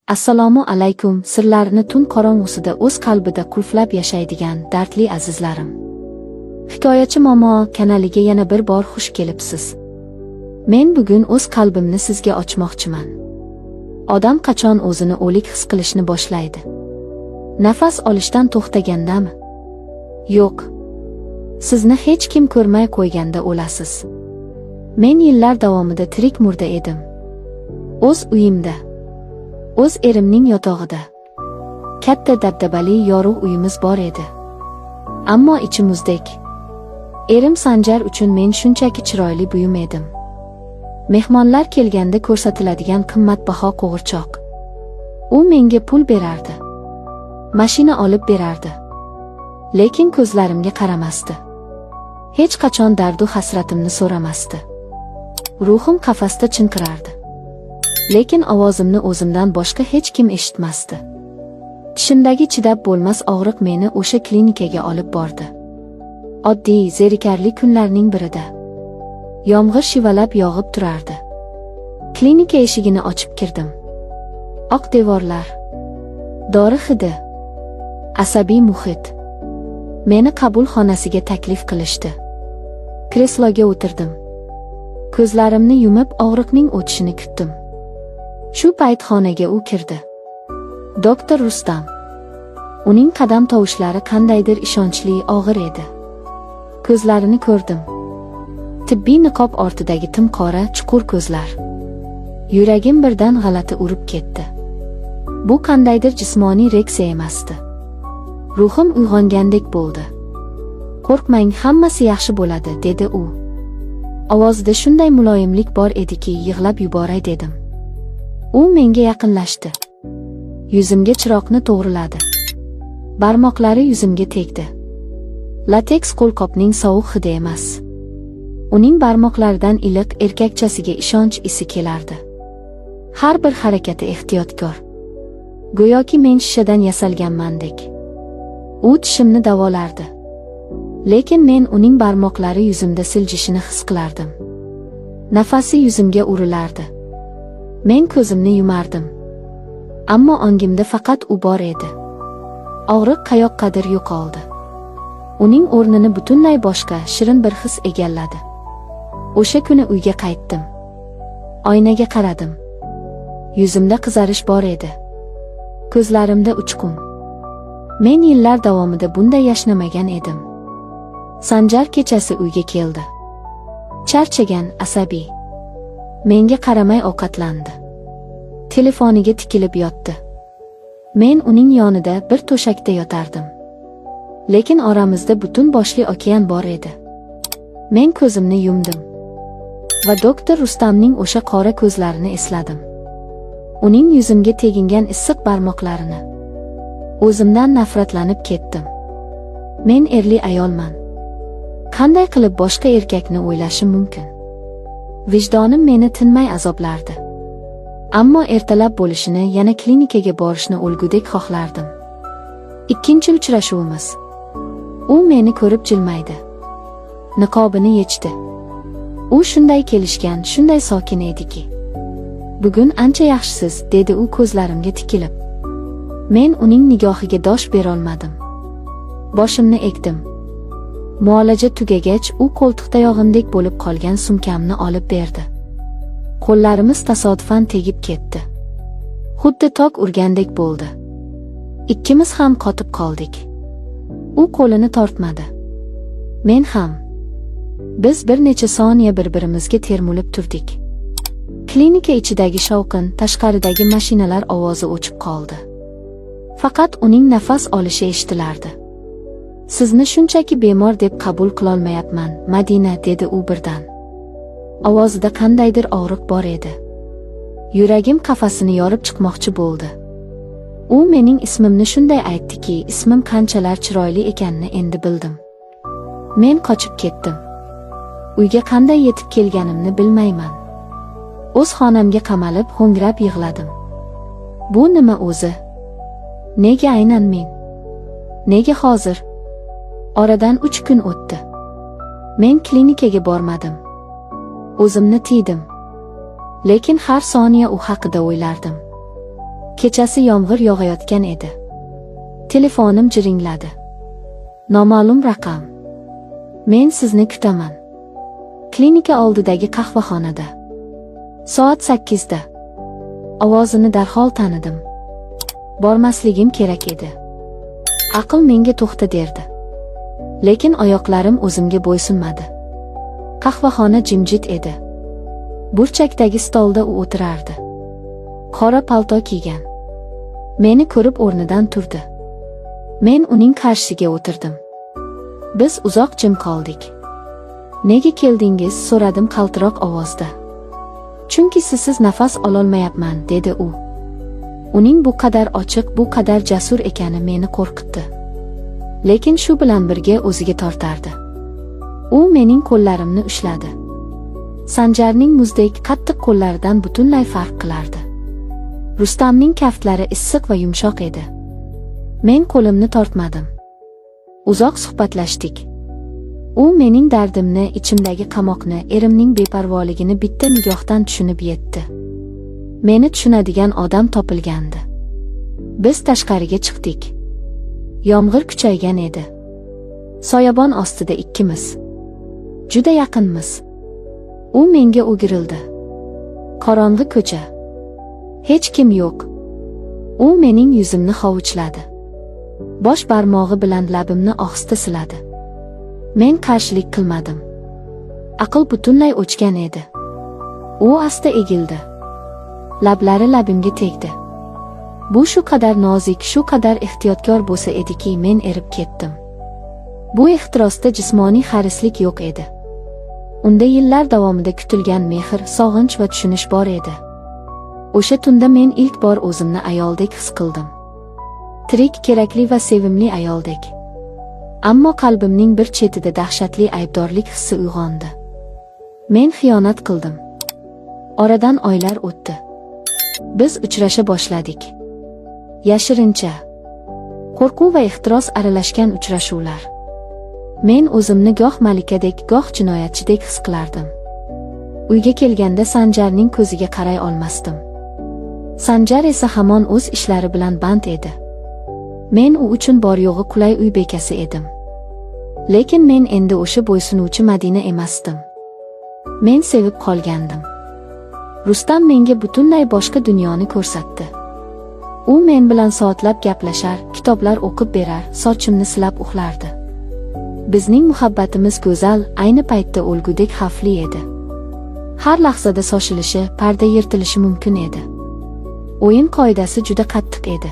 Assalomu alaykum, sirlarini tun qorong'usida o'z qalbida qulflab yashaydigan dardli azizlarim. Hikoyachi momo kanaliga yana bir bor xush kelibsiz. Men bugun o'z qalbimni sizga ochmoqchiman. Odam qachon o'zini o'lik his qilishni boshlaydi? Nafas olishdan to'xtagandami? Yo'q. Sizni hech kim ko'rmay qo'yganda o'lasiz. Men yillar davomida tirik murda edim. O'z uyimda. O'z erimning yotog'ida. Katta dabdabali yorug' uyimiz bor edi. Ammo ichi muzdek. Erim Sanjar uchun men shunchaki chiroyli buyum edim. Mehmonlar kelganda ko'rsatiladigan qimmatbaho qo'g'irchoq. U menga pul berardi. Mashina olib berardi. Lekin ko'zlarimga qaramasdi. Hech qachon dardu hasratimni so'ramasdi. Ruhim qafasda chinqirardi. Lekin ovozimni o'zimdan boshqa hech kim eshitmasdi. Tishimdagi chidab bo'lmas og'riq meni o'sha klinikaga olib bordi. Oddiy, zerikarli kunlarning birida. Yomg'ir shivalab yog'ib turardi. Klinika eshigini ochib kirdim. Oq devorlar. Dori hidi. Asabiy muhit. Meni qabul xonasiga taklif qilishdi. Kresloga o'tirdim. Ko'zlarimni yumib og'riqning o'tishini kutdim. Shu payt xonaga u kirdi. Doktor Rustam. Uning qadam tovushlari qandaydir ishonchli, og'ir edi. Ko'zlarini ko'rdim. Tibbiy niqob ortidagi tim qora, chuqur ko'zlar. Yuragim birdan g'alati urib ketdi. Bu qandaydir jismoniy reaksiya emasdi. Ruhim uyg'ongandek bo'ldi. "Qo'rqmang, hammasi yaxshi bo'ladi", dedi u. Ovozida shunday muloyimlik bor ediki, yig'lab yuboray dedim. U menga yaqinlashdi. Yuzimga chiroqni to'g'riladi. Barmoqlari yuzimga tegdi. Lateks qo'lqopning sovuq hidi emas. Uning barmoqlaridan iliq, erkakchasiga ishonch isi kelardi. Har bir harakati ehtiyotkor. Go'yoki men shishadan yasalganmandek. U tishimni davolardi. Lekin men uning barmoqlari yuzimda siljishini his qilardim. Nafasi yuzimga urilardi. Men ko'zimni yumardim. Ammo ongimda faqat u bor edi. Og'riq qayoqqadir yo'qoldi. Uning o'rnini butunlay boshqa, shirin bir his egalladi. O'sha kuni uyga qaytdim. Oynaga qaradim. Yuzimda qizarish bor edi. Ko'zlarimda uchqun. Men yillar davomida bunday yashnamagan edim. Sanjar kechasi uyga keldi. Charchagan, asabiy. Menga qaramay ovqatlandi. Telefoniga tikilib yotdi. Men uning yonida bir to'shakda yotardim. Lekin oramizda butun boshli okean bor edi. Men ko'zimni yumdim. Va doktor Rustamning o'sha qora ko'zlarini esladim. Uning yuzimga tegingan issiq barmoqlarini. O'zimdan nafratlanib ketdim. Men erli ayolman. Qanday qilib boshqa erkakni o'ylashim mumkin? Vijdonim meni tinmay azoblardi. Ammo ertalab bo'lishini, yana klinikaga borishni o'lgudek xohlardim. Ikkinchi uchrashuvimiz. U meni ko'rib jilmaydi. Niqobini yechdi. U shunday kelishgan, shunday sokin ediki. "Bugun ancha yaxshisiz", dedi u ko'zlarimga tikilib. Men uning nigohiga dosh berolmadim. Boshimni egdim. Muolaja tugagach, u qo'ltiqtayog'imdek bo'lib qolgan sumkamni olib berdi. Qo'llarimiz tasodifan tegib ketdi. Xuddi tok urgandek bo'ldi. Ikkimiz ham qotib qoldik. U qo'lini tortmadi. Men ham. Biz bir necha soniya bir-birimizga termulib turdik. Klinika ichidagi shovqin, tashqaridagi mashinalar ovozi o'chib qoldi. Faqat uning nafas olishi eshitilardi. "Sizni shunchaki bemor deb qabul qilolmayapman, Madina", dedi u birdan. Ovozida qandaydir og'riq bor edi. Yuragim qafasini yorib chiqmoqchi bo'ldi. U mening ismimni shunday aytdiki, ismim qanchalar chiroyli ekanini endi bildim. Men qochib ketdim. Uyga qanday yetib kelganimni bilmayman. O'z xonamga qamalib, ho'ngrab yig'ladim. Bu nima o'zi? Nega aynan men? Nega hozir? Oradan 3 kun o'tdi. Men klinikaga bormadim. O'zimni tiydim. Lekin har soniya u haqida o'ylardim. Kechasi yomg'ir yog'ayotgan edi. Telefonim jiringladi. Noma'lum raqam. Men sizni kutaman. Klinika oldidagi qahvaxonada. Soat 8da. Ovozini darhol tanidim. Bormasligim kerak edi. Aql menga to'xta derdi. Lekin oyoqlarim o'zimga bo'ysunmadi. Qahvaxona jimjit edi. Burchakdagi stolda u o'tirardi. Qora palto kiygan. Meni ko'rib o'rnidan turdi. Men uning qarshisiga o'tirdim. Biz uzoq jim qoldik. Nega keldingiz? So'radim qaltiroq ovozda. Chunki sizsiz nafas ololmayapman, dedi u. Uning bu qadar ochiq, bu qadar jasur ekani meni qo'rqitdi. Lekin shu bilan birga o'ziga tortardi. U mening qo'llarimni ushladi. Sanjarning muzdek qattiq qo'llaridan butunlay farq qilardi. Rustamning kaftlari issiq va yumshoq edi. Men qo'limni tortmadim. Uzoq suhbatlashdik. U mening dardimni, ichimdagi qamoqni, erimning beparvoligini bitta nigohdan tushunib yetdi. Meni tushunadigan odam topilgandi. Biz tashqariga chiqdik. Yomg'ir kuchaygan edi. Soyabon ostida ikkimiz. Juda yaqinmiz. U menga o'girildi. Qorong'i ko'cha. Hech kim yo'q. U mening yuzimni hovuchladi. Bosh barmog'i bilan labimni ohista siladi. Men qarshilik qilmadim. Aql butunlay o'chgan edi. U asta egildi. Lablari labimga tegdi. Bu shu qadar nozik, shu qadar ehtiyotkor bo'lsa ediki, men erib ketdim. Bu ehtirosda jismoniy harislik yo'q edi. Unda yillar davomida kutilgan mehr, sog'inch va tushunish bor edi. O'sha tunda men ilk bor o'zimni ayoldek his qildim. Tirik, kerakli va sevimli ayoldek. Ammo qalbimning bir chetida dahshatli aybdorlik hissi uyg'ondi. Men xiyonat qildim. Oradan oylar o'tdi. Biz uchrasha boshladik. Yashirincha. Qo'rquv va ehtiros aralashgan uchrashuvlar. Men o'zimni goh malikadek, goh jinoyatchidek his qilardim. Uyga kelganda Sanjarning ko'ziga qaray olmasdim. Sanjar esa hamon o'z ishlari bilan band edi. Men u uchun bor yo'g'i qulay uy bekasi edim. Lekin men endi o'sha bo'ysunuvchi Madina emasdim. Men sevib qolgandim. Rustam menga butunlay boshqa dunyoni ko'rsatdi. U men bilan soatlab gaplashar, kitoblar o'qib berar, sochimni silab uxlardi. Bizning muhabbatimiz go'zal, ayni paytda o'lgudek xavfli edi. Har lahzada shoshilishi, parda yirtilishi mumkin edi. O'yin qoidasi juda qattiq edi.